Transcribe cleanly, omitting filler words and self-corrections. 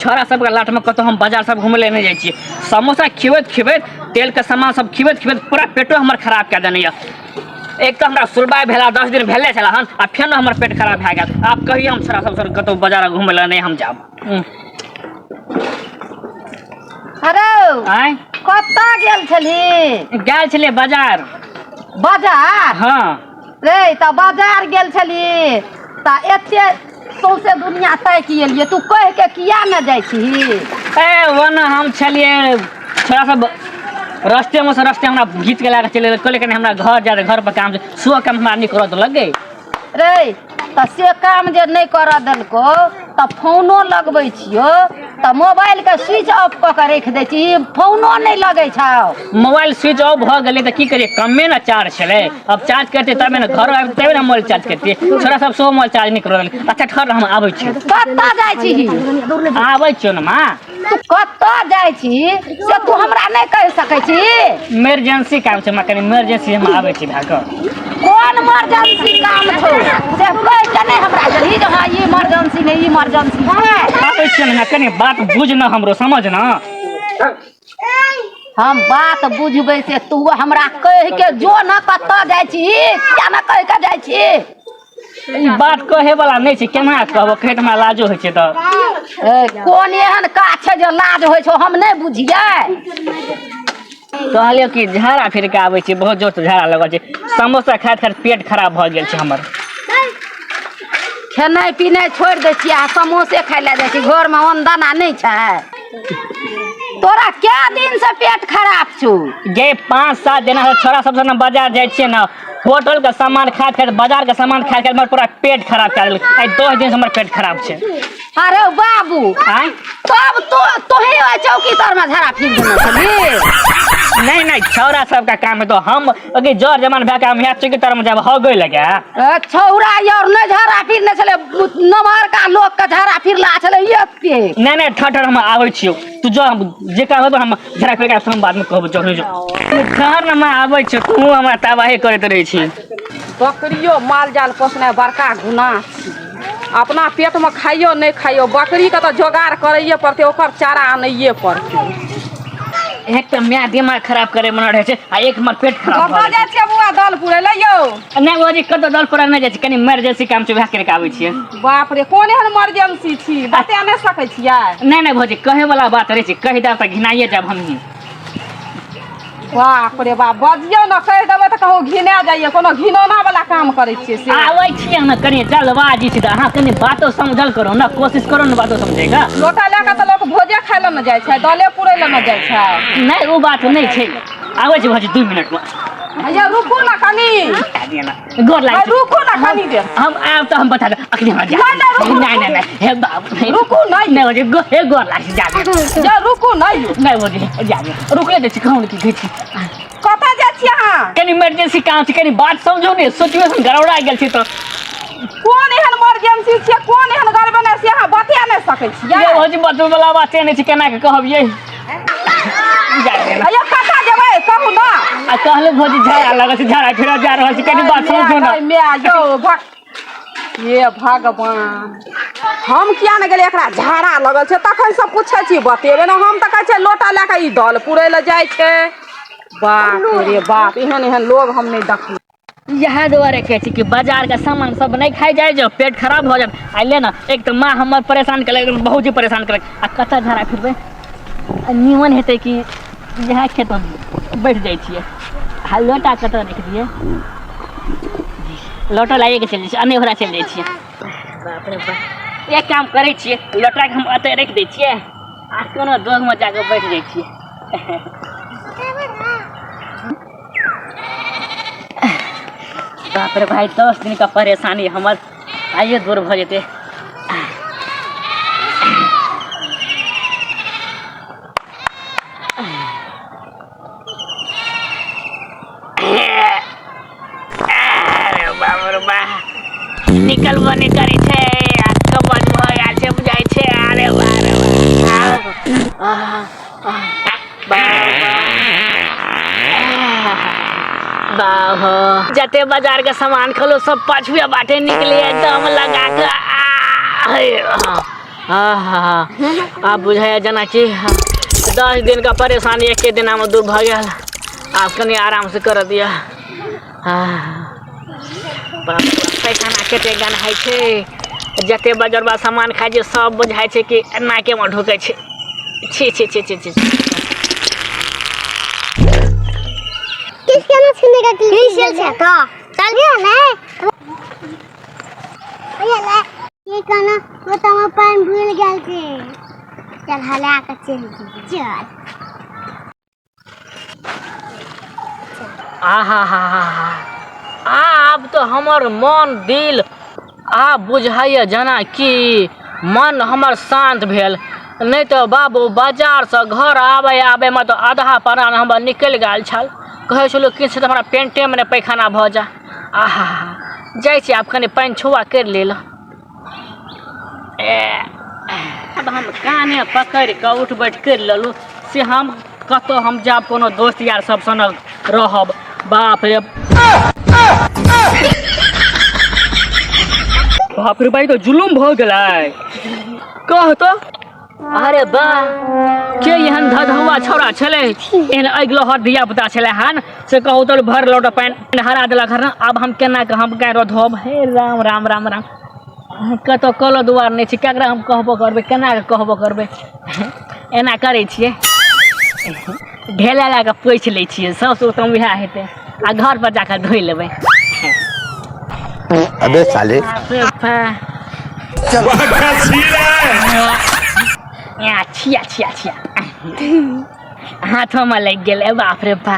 छोरा सबके लाटमे कतहु हम बाजार सब घुमै लए नहि जाइ छियै। समोसा खिबैत खिबैत तेलके सामान सब खिबैत खिबैत पूरा पेटो हमर खराब कए देने यऽ। एक तऽ हमरा सुलबाइ भेला 10 दिन भेले छलै हन आ फेनो हमर पेट खराब भए गेल। आब कहियो हम छोरा सब कतहु बाजार घुमै लए नहि हम जायब। अरे आँय, कतऽ गेल छली? गेल छलियै बाजार। बाजार? हँ। रे तऽ बाजार गेल छली तऽ एते सौंसे दुनिया ताकि एलियै, तू कहि के किया ने जाइ छही? ए ओना हम छलियै छोरा सब रस्ते में से रस्ते हमरा घीच के लए के चलि गेलै, कहलियै कनि हमरा घर जाय दे, घर पर काम छै, सुबह काम हमरा नहि करऽ देलक गे। रे तऽ से काम जे नहि करऽ देलको तऽ फोनो लगबै छियौ तऽ मोबाइलके स्विच ऑफ कऽ के राखि दै छी, फोनो नहि लगै छौ। मोबाइल स्विच ऑफ भऽ गेलै तऽ की करियै, कमे ने चार्ज छलै, अब चार्ज करतै तबे ने घर आबि तबे ने मोबाइल चार्ज करतियै। छोरा सब सेहो मोबाइल चार्ज नहि करऽ देलकै। अच्छा ठहर, हम आबै छी। कतऽ जाइ छी? आबै छियौ ने माँ। तू कतऽ जाइ छी से तू हमरा नहि कहि सकै छी? इमरजेंसी काम छै माँ, कनि इमरजेंसी हम आबै छी भए कऽ। कोन इमरजेंसी काम छौ से कहि के नहि हमरा गेलही जे हँ ई इमरजेंसी नहि इमरजेंसी छै? आबै छियौ ने माँ, कनि बात बुझ ने, हमरो समझ ने। हम बात बुझबै से तू हमरा कहि के जो ने कतऽ जाइ छी, किया ने कहि के जाइ छी? ई बात कहे वाला नहि छै, केना कहबो, कहैत हमरा लाजो होइ छै। तऽ ए, कोन एहन काज छै जे लाज होइ छौ, हम नहि बुझियै? कहलियौ कि झाड़ा फिर के आबै छी, बहुत जोर से झाड़ा लगल छै, समोसा खाइत खाइत पेट खराब भऽ गेल छै हमर। खेनाइ पिनाइ छोड़ि दै छियै आ समोसे खाइ लए जाइ छी, घरमे अन्न दाना नहि छै? तोरा कै दिन से पेट खराब छौ? गे 5-7 दिन से छोरा सब ने बाजार जाइ छियै ने, होटल के सामान खाइत खाइत बाजार के सामान खाइत खाइत हमर पूरा पेट खराब कए देलक। आइ 10 दिन से हमर पेट खराब छै। अरे बाबू, आँय, तब तो तोही ओहि चौकी तर में झाड़ा फिर देने छली? नहीं नहीं, छौरा सबका काम है तो हम अगे जर जमान भए के हम यहाँ चौकी तर में जाब हो गई लगे। ए, छौरा यार नहि झाड़ा फिरने छलै, नमहरका लोक के झाड़ा फिरला छलै एते। नहीं नहीं, ठहर ठहर, हम आबै छियौ, तू जो, हम जे काम होतो हम झड़ा फिर के हम बाद में कहबो, जो जो ठहर न, हम आबै छियौ, तू हमरा तबाही करैत रहै छी। बकरियो माल जाल पोसनाइ बड़का गुनाह छी। अपना पेटमे खाइयो नहि खाइयो, बकरीके तऽ जोगाड़ करैए पड़तै, ओकर चारा आनैए पड़तै। एक तऽ माय दिमाग खराब करे मना रहै छै आ एक हमर पेट खराब भऽ कतऽ जाइ छियै बौआ दल पुरै लए यौ? नहि बाबूजी, कतऽ दल पुरै नहि जाइ छी, कनि इमरजेंसी काम छै, वएह करके आबै छियै। बाप रे, कोन एहन इमरजेंसी छी, बता नहि सकै छियै? नहि नहि भौजी, कहै वाला बात रहै छै, कहि देब तऽ घिनाइए जायब हमही। बाप रे बाप, बजियौ ने, कहि देबै तऽ कहू घिना जाइए, कोनो घिनौना वाला काम करै छियै से। आबै छियै ने, कनि जल्दबाजी छी तऽ अहाँ कनि बातो समझल करू ने, कोशिश करू ने बातो समझैके। लोटा लए कऽ तऽ लोक भोजे खाइ लए ने जाइ छै, दले पुरै लए ने जाइ छै। नहि, ओ बात नहि छै, आबै छी भौजी 2 मिनटमे। हैया रुकू ने कनि। गोर लागै छी। रुकू ने कनि देर। हम आयब तऽ हम बता देब, अखनी हमरा जा। नहि, नहि, रुकू, नहि नहि नहि, हे बाप, नहि। रुकू, नहि। नहि भौजी, हे गोर लागै छी, जा दे। जा रुकू नहि। नहि भौजी, जा दे, रुकले दै छी, कहूँ ने की कहै छी। कतऽ जाइ छी अहाँ? कनि इमरजेंसी काम छै, कनि बात समझू ने, सिचुएशन गड़बड़ा गेल छै तऽ। कोन एहन इमरजेंसी छियै, कोन एहन गड़बड़ेनाइ से अहाँ बता नहि सकै छियै? ये भौजी, बतबै वाला बाते नहि छै, केना के कहबियै? जा दे ने। अयो कतऽ जेबै कहू ने? आ कहलहुँ भौजी झाड़ा लगल छै, झाड़ा फिरा जा रहल छी, कनि बात समझू ने। माय यौ, भक हे भगवान, हम किया ने गेलियै, एकरा झाड़ा लगल छै तखन सब पूछै छी, बतेबै ने। हम तऽ कहै छियै लोटा लए कऽ ई दल पुरै लए जाइ छै। बाप रे बाप, एहन एहन लोग हम नहि देखलहुँ। इएह दुआरे कहै छी कि बाजारके सामान सब नहि खाइ जाइ जाउ, पेट खराब भऽ जायत। आ ले ने, एक तऽ माँ हमर परेशान केलक, बहुत ही परेशान केलक, आ कतऽ झाड़ा फिरबै? आ नीमन हेतै कि इएह खेतमे बैठ जाइ छियै। आ लोटा कतऽ राखि दियै? लोटा लाइए के चलि जाइ छियै, अने ओकरा चलि जाइ छियै। बाप रे बाप, एक काम करै छियै, लोटाके हम एतऽ राखि दै छियै आ कोनो दोगमे जाकऽ बैठ जाइ छियै। बाप रे भाई, 10 दिन का परेशानी हमर आइए दूर भऽ जेतै। अरे बाप रे बा, निकलबो नहि करै छै आ कब्ज भऽ गेल छै बुझाइ छै। अरे बा रे बा, बाहो, जते बाजार के सामान खलो सब पाछुए बाटे निकले दम लगा के। आहा आब बुझाइए जेनाकि 10 दिनके परेशानी एके दिनामे दूर भऽ गेल। आब कनि आरामसँ करऽ दिअ। बाप रे बाप, पैखाना कते गन्हाइ छै। जते बजरबा सामान खाइ छै सब बुझाइ छै कि नाकेमे ढुकै छै। छी छी छी छी छी। किस केना छीने का क्रिशियल छै तो चल गया ने भैया ले ये कहना वो तो हम पान भूल गेल छै। चल हला के चल चल। आहा हा हा हा, आब तऽ हमर मन दिल आब बुझाइए जेना कि मन हमर शान्त भेल। नहि तऽ बाबू बाजारसँ घर आबै आबैमे तऽ आधा प्राण हमर निकलि गेल छल। कहै छलहुँ किछु तऽ हमरा पेंटेमे नहि पैखाना भऽ जाय। आहा हा, जाइ छी आब कनि पानि छुआ करि लेल। आब हम काने पकड़ि कऽ उठ बैठ करि लेलहुँ से हम कतहु हम जायब कोनो दोस्त यार सब सनक रहब। बाप रे बाप रे, भाई तो जुलुम भऽ गेलै। कह तो अरे बा के एहन धधुआ छौड़ा छलै, एहन अगिलो हर धिया पुता छलै हन से कहू तो भर लोटा पानि हरा देलक हन। आब हम केना कऽ हम गाय धोब? हे राम राम राम राम, कतहु कलो दुआर नहि छै, ककरा हम कहबो करबै, केना कऽ कहबो करबै? एना करै छियै, ढेला लए कऽ पोछि लै छियै, सबसँ उत्तम इएह हेतै आ घर पर जाकऽ धोइ लेबै। अबे साले, बाप रे बा। छिया छिया छिया, हाथोमे लागि गेलै। बाप रे बा।